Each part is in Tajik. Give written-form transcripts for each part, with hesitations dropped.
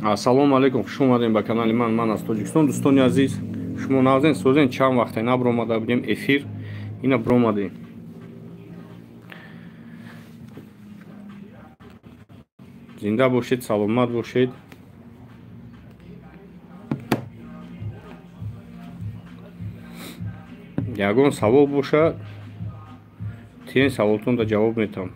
Ассалому алайкум, хуш омадем ба канали ман. Ман аз Тоҷикистон. Дӯстони азиз, шумо навзен созен, чанд вақте набаромада будем эфир, ина баромадем. Зинда бошед, саломат бошед. Ягон савол бошад, тен саволтонда ҷавоб метам.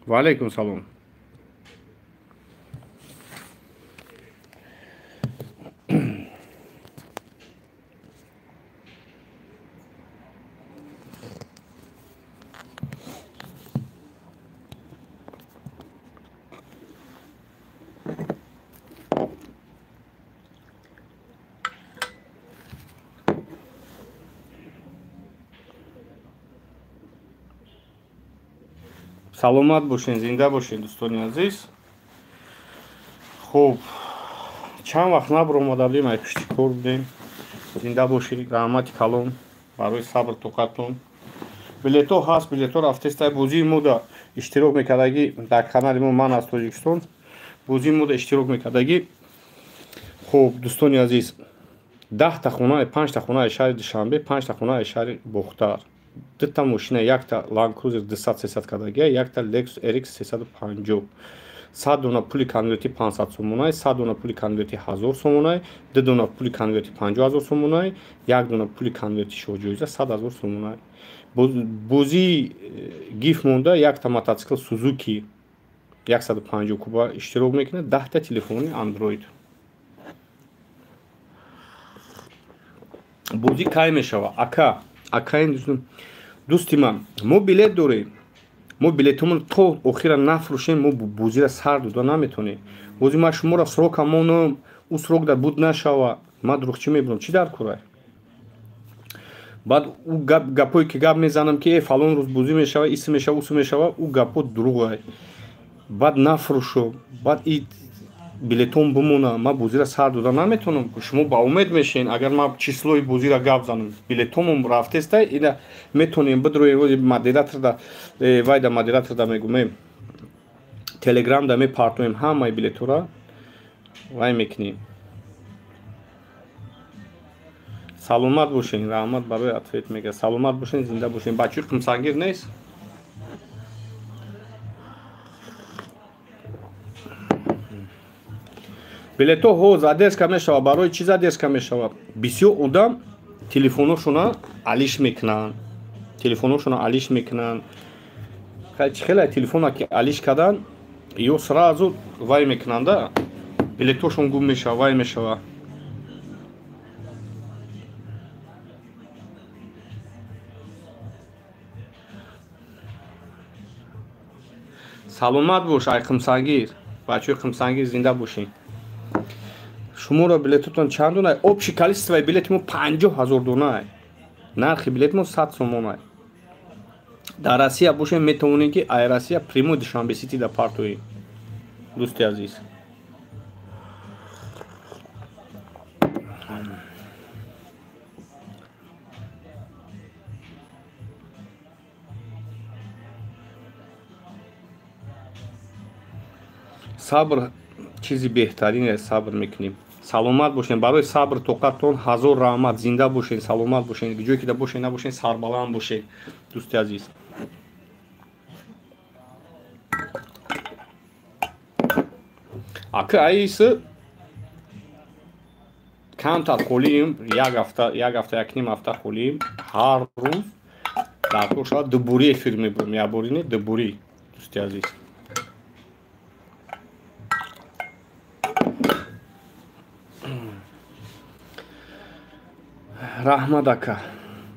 Ва алайкум салом. Саломат бошен, зинда бошен, дӯстони азиз. Хуб, чанд вақт набаромада будем, ай пушти кор будем. Зинда бошед, раҳмати калон барои сабр тоқаттон. Билетҳо ҳаст, билетҳо рафтест. Бозии мода иштирок мекардагӣ дар канали мо «Ман аз Тоҷикистон», бозии мода иштирок мекардагӣ. Хуб, дӯстони азиз, 10та хонаи, 5та хонаи шаҳри Душанбе, 5та хонаи шаҳри Бохтар, дута мошина, якта Land Cruiser 200-300 кардагия, якта Lexus RX 350, 100 дона пули конверти 500 сомонай, 100 дона пули конверти 1000 сомонай, 2 дона пули конверти 50 000 сомонай, 1 дона пули конверти шоҳҷоиза 100 000 сомонай. Бозии гиф монда якта мотоцикл Suzuki 150 куба иштирок мекунад, 10та телефони Android. Бозӣ кай мешава? Ака, акаин дӯсти ман, мо билет дорем, мо билетҳомон то охира нафурӯшем, мо бозира сар дода наметонем. Бози ман шуморо срока монам, ӯ срок дар буд нашава, ман дурӯғчӣ мебурам, чӣ дар курай? Баъд ӯ гапое ки гап мезанам, ки фалон рӯз бозӣ мешава, ис мешава, ус мешава, ӯ гапҳо дурӯғай. Баъд нафурӯшо, баъд и билетон бимона, ман бозира сар дода наметонам. Шумо ба умед мешен, агар ман числои бозира гап занам, билетомон рафтеста, ина метонем бидроем модераторда, вайда модераторда мегумем, телеграмда мепартоем ҳамаи билетора, вай мекунем. Саломат бошен, раҳмат барои ответ мега. Саломат бошен, зинда бошен. Бачаи қумсангир нест? Билетҳо ҳо задержка мешава. Барои чӣ задержка мешава? Бисёр одам телефоношона алиш мекунанд, телефоношона алиш мекунанд. Чӣ хеле телефона ки алиш кардан, ё сразу вай мекунанда, билетҳошон гум мешава, вай мешава. Саломат бош, ай қимсангир, бачаи қимсангир, зинда бошед. Шуморо билетотон чанд дона? Общий количество билети мо 50 000 дона. Нархи билет мо 100 сомон. Дар Россия бошем, метавонем ки ай Россия прямой Душанбе Сити да партои. Дӯсти азиз. Сабр чизи беҳтарин аст, сабр мекунем. Саломат бошен, барои сабр тоқаттон ҳазор раҳмат. Зинда бошен, саломат бошен, ҷое ки да бошен, набошен, сарбаланд бошен, дӯсти азиз. Ака айси камтар холием, як ҳафта, як ҳафта, як ним ҳафта холием, ҳар рӯз дар кор шавад дубурӣ эфир мебурам, якборӣ не, дубурӣ, дӯсти азиз. Раҳмат ака,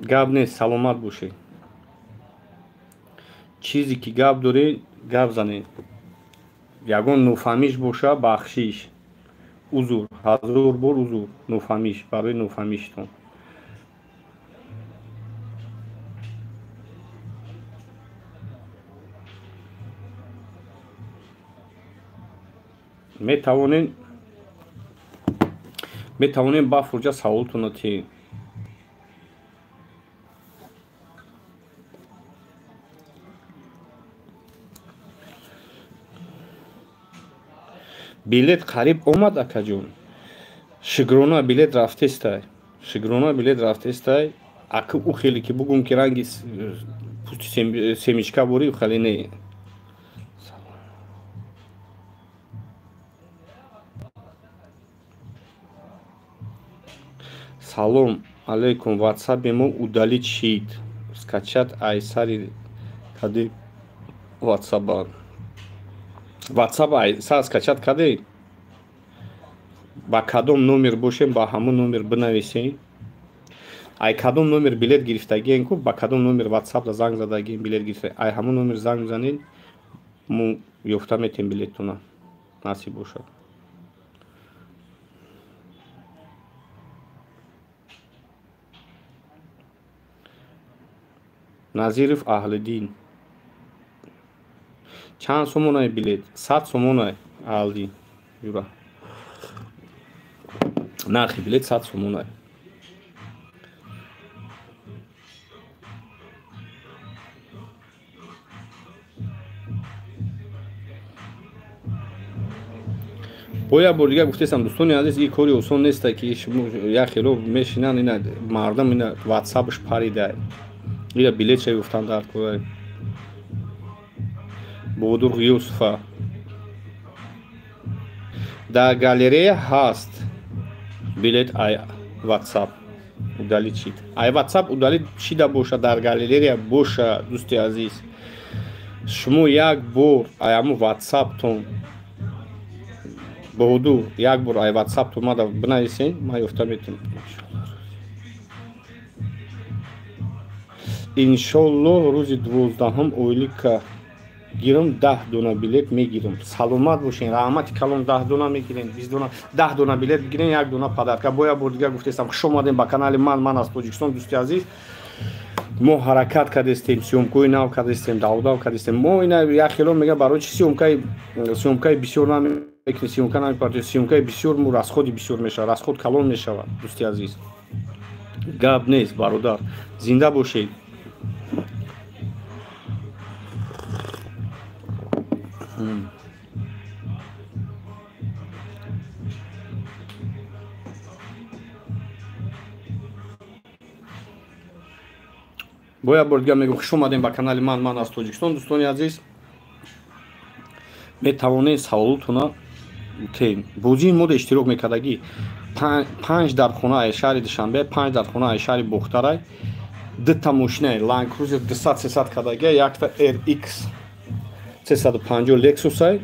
гап нест, саломат бошед. Чизе ки гап доред, гап занед. Ягон нофаҳмиш боша, бахшиш, узр, ҳазор бор узр, нофаҳмиш барои нофаҳмиштон. Метавонем ба фурҷа саволтонро тиҳем. Билет қариб омад, акаҷон. Шукрона билет рафтестай. Шукрона билет рафтестай. Аки ӯ хеле ки бугум ки ранги пусти семечка борӣ, хеле не. Салом алейкум, ватсапи мо удалить шид. Скачать ай сари кади ватсапа. Ватсап ай сар скачать кади? Ба кадом номер бошем, ба ҳамон номер бинависем. Ай кадом номер билет гирифтагиен ку, ба кадом номер ватсапда занг задагиен билет гирифта. Ай ҳамон номер занг мезанед, мо ёфта метем билеттона. Насиб бошад. Назиров Аҳлиддин. Чанд сомонай билет? 100 сомонай Аҳлиддин. Юра. Нархи билет 100 сомонай. Бо як бор дигар гуфтесам, дӯстони азиз, ин кори осон нест, ки шумо як хело мешинанд, ина мардам ина ватсапш парида. Ира билет ча гуфтан дар кора. Бодур Юсуфа. Дар галерея ҳаст билет ай ватсап удалить шид. Ай ватсап удалить шида боша, дар галерея боша, дӯсти азиз. Шумо як бор ай ҳамун ватсаптон Бодур як бор ай ватсаптон мада бинависен, ман ёфта метавонам. Иншоллоҳ рӯзи 12-ум ойлика гирам, 10 дона билет мегирам. Саломат бошен, раҳмати калон, 10 дона мегирем, 20 дона, 10 дона билет бигирем, як дона подарка. Бо як бор дигар гуфтестам, хуш омадем ба канали ман, ман аз Тоҷикистон, дӯсти азиз. Мо ҳаракат кардестем, съёмкаи нав кардестем, давдав кардестем. Мо ина як хело мегӯям, барои чи съёмкаи бисёр намекунем, съёмка намепартоем, съёмкаи бисёр мо расходи бисёр мешавад, расход калон мешавад, дӯсти азиз. Гап нест, бародар. Зинда бошед. Бо як бор дигар мегӯм, хуш омадем ба канали ман, ман аз Тоҷикистон, дӯстони азиз. Метавонед саволотона тем. Бозии мода иштирок мекардагӣ 5 дар хонаи шаҳри Душанбе, 5 дар хонаи шаҳри Бохтарай, дута мошинаи Land Cruiser 200-300 кардагӣ, якта RX 350 Lexus-ай,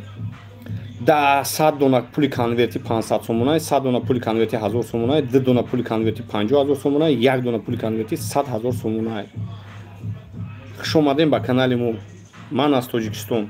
да 100 дона пули конверти 500 сомонай, 100 дона пули конверти 1000 сомонай, 2 дона пули конверти 50 000 сомонай, 1 дона пули конверти 100 000 сомонай. Хуш омадем ба канали мо. Ман аз Тоҷикистон.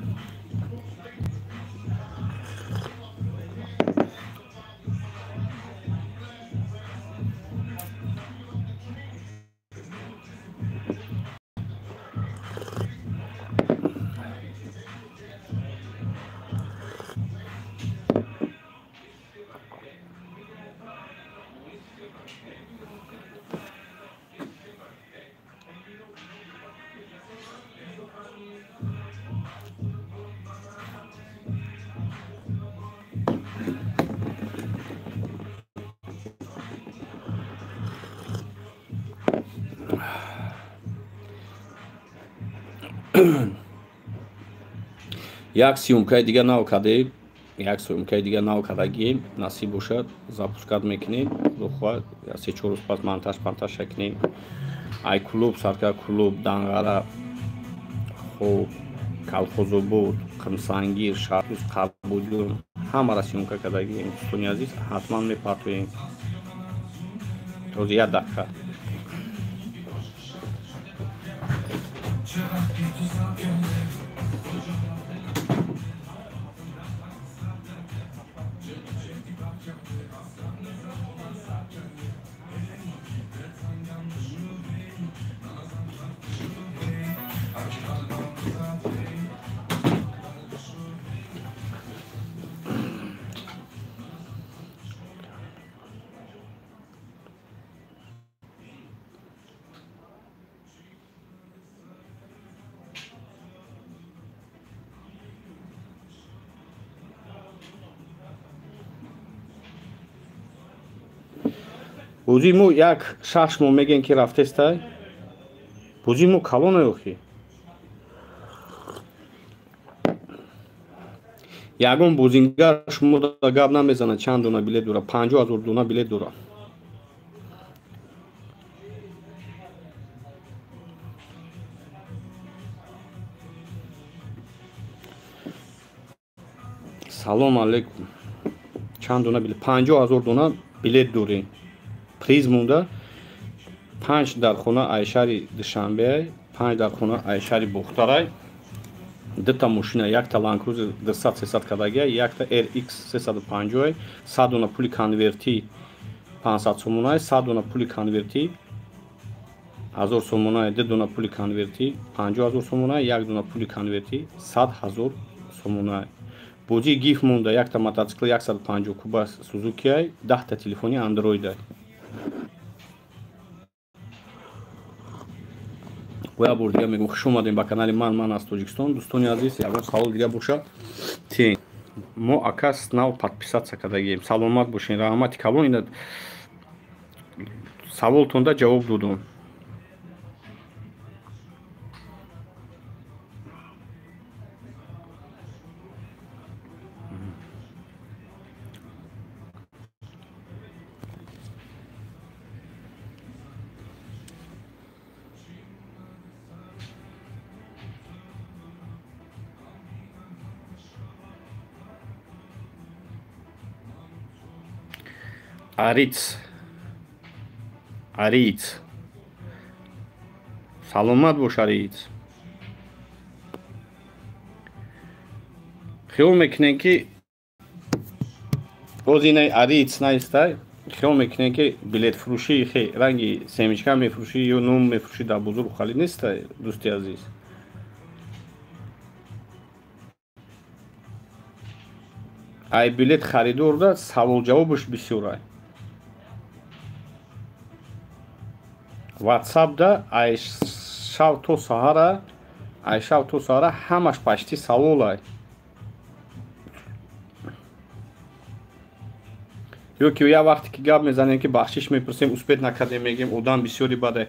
Як съёмкаи дигар нав кардем, як съёмкаи дигар нав кардагием, насиб бошад, запускат мекунем, худо хоҳад, 3-4 рӯз пас монтаж пантаж шакунем. Ай клуб, сарка клуб, Данғара, хоб, Колхозобод, Қимсангир, Шаҳртуз, Қабудён, ҳамаро съёмка кардагием. Дӯстони азиз, ҳатман мепартоем. Този як дақиқа. Бозии мо як 6 моҳ мегӯем ки рафтестай. Бозии мо калоне охи. Ягон бозингар шумо гап намезанад чанд дона билет дора, 50 000 дона билет дора. Салом алейкум. Чанд дона билет? 50 000 дона билет дорем. Приз монда 5 дар хона айшари Душанбе, 5 дар хона айшари Бохтарай. Дута мошина, якта Land Cruiser 200-300 кадагия, якта RX 350, 100 дона пули конверти 500 сомонай, 100 дона пули конверти 1000 сомонай, 2 дона пули конверти 50 000 сомонай, 1 дона пули конверти 100 000 сомонай. Бозии гиф монда якта мотоцикл 150 куба Сузуки, 10 та телефони Android. Боя бор дига мегӯм хуш омадем ба канали ман аз Тоҷикистон. Дӯстони азиз, ягон савол дига боша, тин. Мо акас нав подписаться кардагием. Саломат бошен, раҳмати калон. Ина саволтонда ҷавоб додум. Ариц. Ариц. Саломат бош, Ариц. Хиёл мекунем ки боз инай Ариц наистай. Хиёл мекунем ки билетфурӯшӣ хе ранги семечка мефурӯшӣ ё нон мефурӯшӣ дар бозор хали нестай, дӯсти азиз. Ай билет харидорда савол ҷавобаш бисёр ай. WhatsApp-да ай шав то саҳара, ай шав то саҳара ҳамаш пашти савол ай. Ё ки я вақте ки гап мезанем ки бахшиш мепурсем, успет накардем, мегем одам бисёри бадай.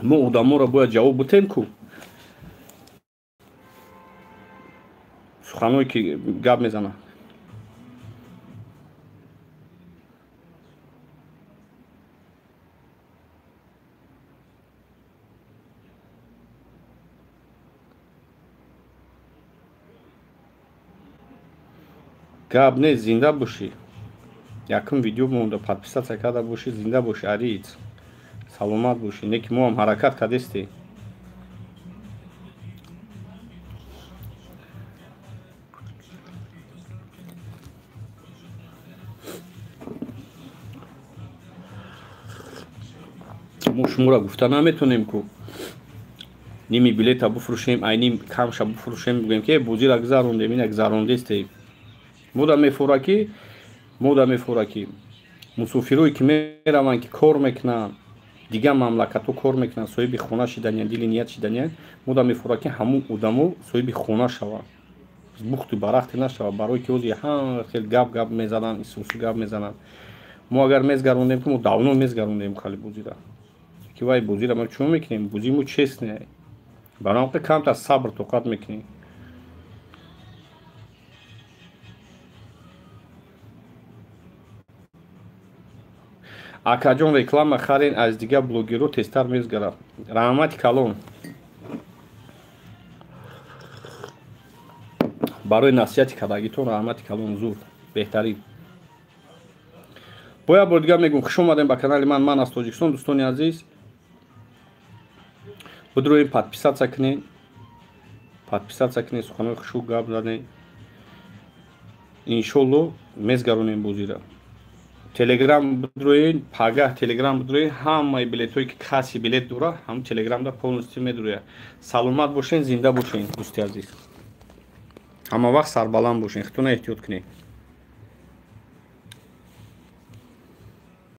Мо одаморо бояд ҷавоб бутем ку. Суханое ки гап мезанад. Гап не, зинда бошӣ. Якум видео монда подписаться карда бошӣ, зинда бошӣ, Ариц. Саломат бошӣ. Не ки мо ҳам ҳаракат кардестем. Мо шуморо гуфта наметонем ку ними билета буфурӯшем, ай ним камша буфурӯшем, бигӯем ки бозиро гузарондем, ина гузарондестем. Мода мефора ки мусофирое ки мераванд, ки кор мекунанд, дигар мамлакатҳо кор мекунанд, соҳиби хона шиданиянд, дили ният шиданиянд, мода мефора ки ҳамун одамо соҳиби хона шаванд, бухту барахте нашавад, барое ки ҳозир ҳама хел гап гап мезананд, исусу гап мезананд. Мо агар мезгарондем, ки мо давно мезгарондем хали бозира. Ки вай бозира мо чӣ мекунем? Бозии мо честне. Барои он камтар сабр тоқат мекунем. Акаҷон, реклама харен аз дигар блогерҳо тезтар мезгарад. Раҳмати калон. Барои насиҳати кардагитон раҳмати калон, зур, беҳтарин. Бо як бор дигар мегӯм хуш омадем ба канали ман аз Тоҷикистон. Дӯстони азиз, бидроем подписаться кунед, подписаться кунед, суханои хушу гап занед. Иншолло мезгаронем бозира. Телеграм бидроен, пагаҳ Телеграм бидроен, ҳамаи билетҳое ки каси билет дора, ҳам Телеграмда полностью медрояд. Саломат бошен, зинда бошен, дӯсти азиз. Ҳама вақт сарбаланд бошен, худтонро эҳтиёт кунед.